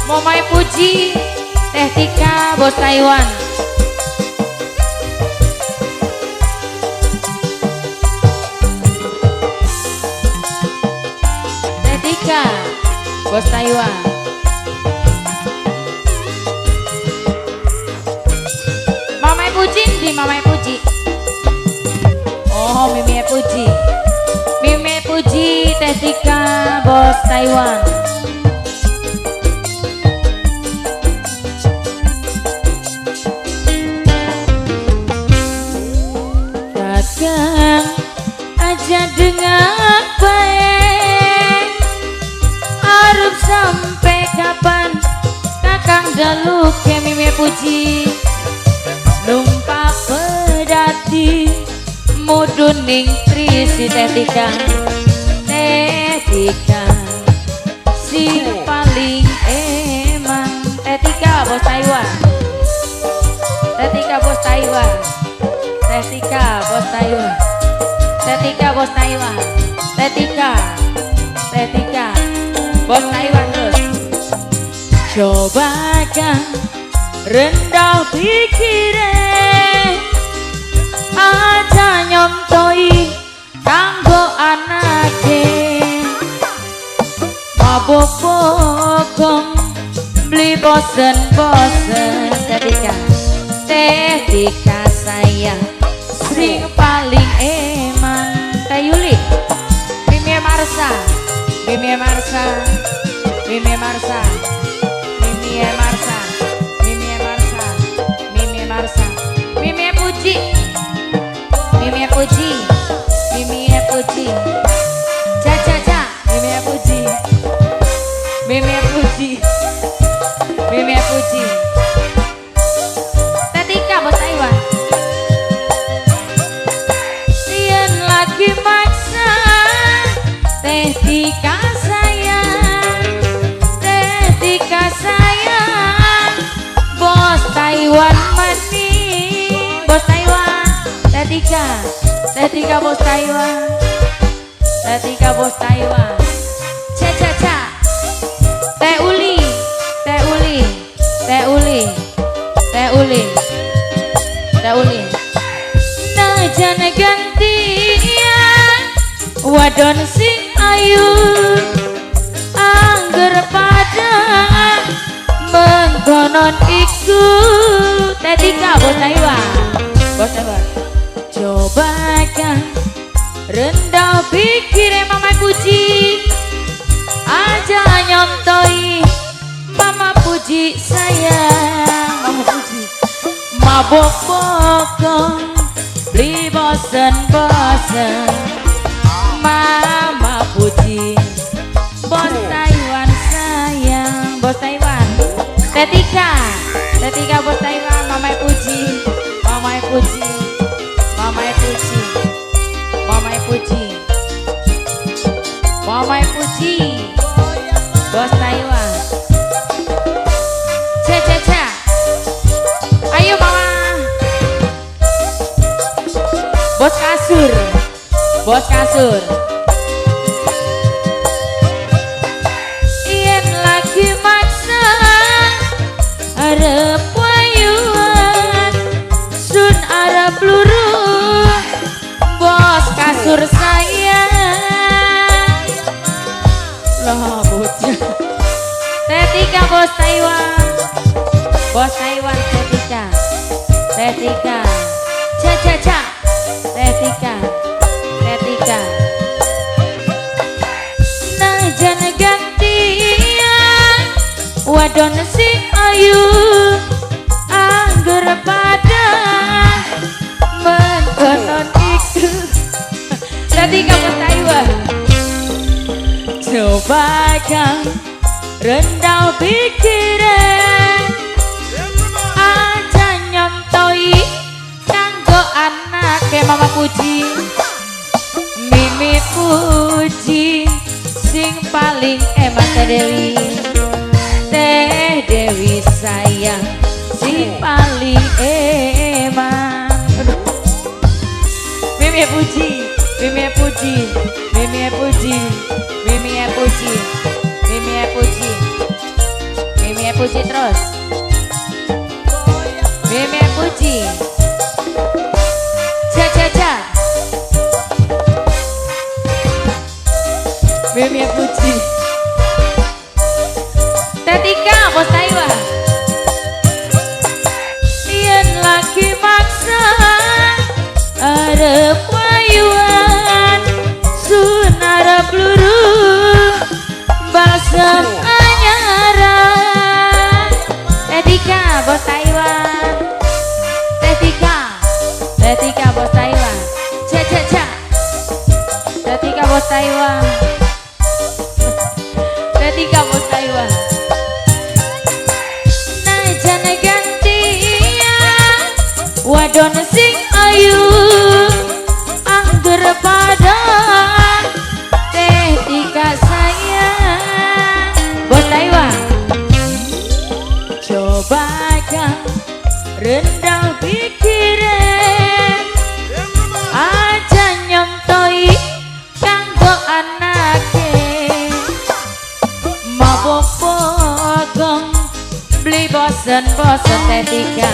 Momai Puji, Teh Tika, Bos Taiwan. Teh Tika, Bos Taiwan. Mamai Puji di Mamai Puji. Oh, Mimi Puji. Mimi Puji, Teh Tika, Bos Taiwan. Kakang aja dengar baik, arep sampai kapan kakang dalu ke Mimi Puji numpak pedati mudun ning trisi Teh Tika, Teh Tika sing paling eman. Teh Tika Bos Taiwan, Teh Tika Bos Taiwan, Teh Tika Bos Taiwan, Teh Tika Bos Taiwan, Teh Tika, Teh Tika Bos Taiwan terus. Coba kan rendah pikire, aja nyontoi kanggo anake. Mabuk bokong beli bosen-bosen. Teh Tika, Teh Tika sayang sing paling eman. Teh Yuli, Mimi Marsa, Mimi Marsa, Mimi Marsa, Mimi Marsa, Mimi Marsa, Mimi Marsa, Mimi Puji, Mimi Puji, Mimi Puji, ca ca ca, Mimi Puji, Mimi Puji, Mimi Puji. Teh Tika Bos Taiwan. Yen lagi maksa Teh Tika sayang, Teh Tika sayang, Bos Taiwan mani, Bos Taiwan. Teh Tika, Teh Tika Bos Taiwan, Teh Tika Bos Taiwan. Ca ca ca, Teh Uli, Teh Uli, Teh Uli, Teh Uli, Teh Uli. Najan gantian wadon sing ayu, angger pada mengkonon iku. Teh Tika Bos Taiwan, Bos Taiwan. Coba kan rendah pikire Mama Puji, aja nyontoi Mama Puji sayang, Mama Puji. Mabok bokong beli bosen-bosen. Mama Puji, Bos Taiwan sayang, Bos Taiwan. Teh Tika, Teh Tika Bos Taiwan, Mama Puji, Mama Puji, Mama Puji, Mama Puji, Mama Puji, Bos Taiwan. Ca ca ca, ayo mama. Bos kasur, Bos kasur. Yen lagi maksa arep wayuan, sun arep luruh, bos kasur sayang. Lah bocah. Teh Tika Bos Taiwan, Bos Taiwan. Teh Tika, Teh Tika, ca ca ca, Teh Tika, Teh Tika. Najan gantian wadon sing ayu, angger pada mengkonon iku. Teh Tika Bos Taiwan. Coba kan rendah pikiran, aja nyontoi kanggo anake Mama Puji, Mimi Puji sing paling eman. Teh Dewi, Teh Dewi sayang sing paling eman. Mimi Puji, Mimi Puji, Mimi Puji, Mimi Puji, Mimi Puji, Mimi Puji terus. Meme Puji. Ca ca ca. Meme Puji. Tetika bos Taiwan. Yen lagi maksa arep wayuan sun arep luru balsem anyaran. Tetika bos Taiwan. Tetika. Tetika bos Taiwan. Ca ca ca. Tetika bos Taiwan. Tetika bos Taiwan. Najan gantian wadon sing ayu angger pada Tetika sayang. Bos Taiwan. Coba kang rendah pikiran aja nyontoi kanggo anake mabok pogong beli bosen-bosen. Tetika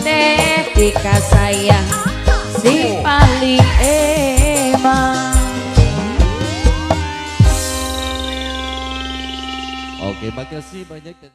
Tetika sayang si paling emang. Oke, makasih banyak.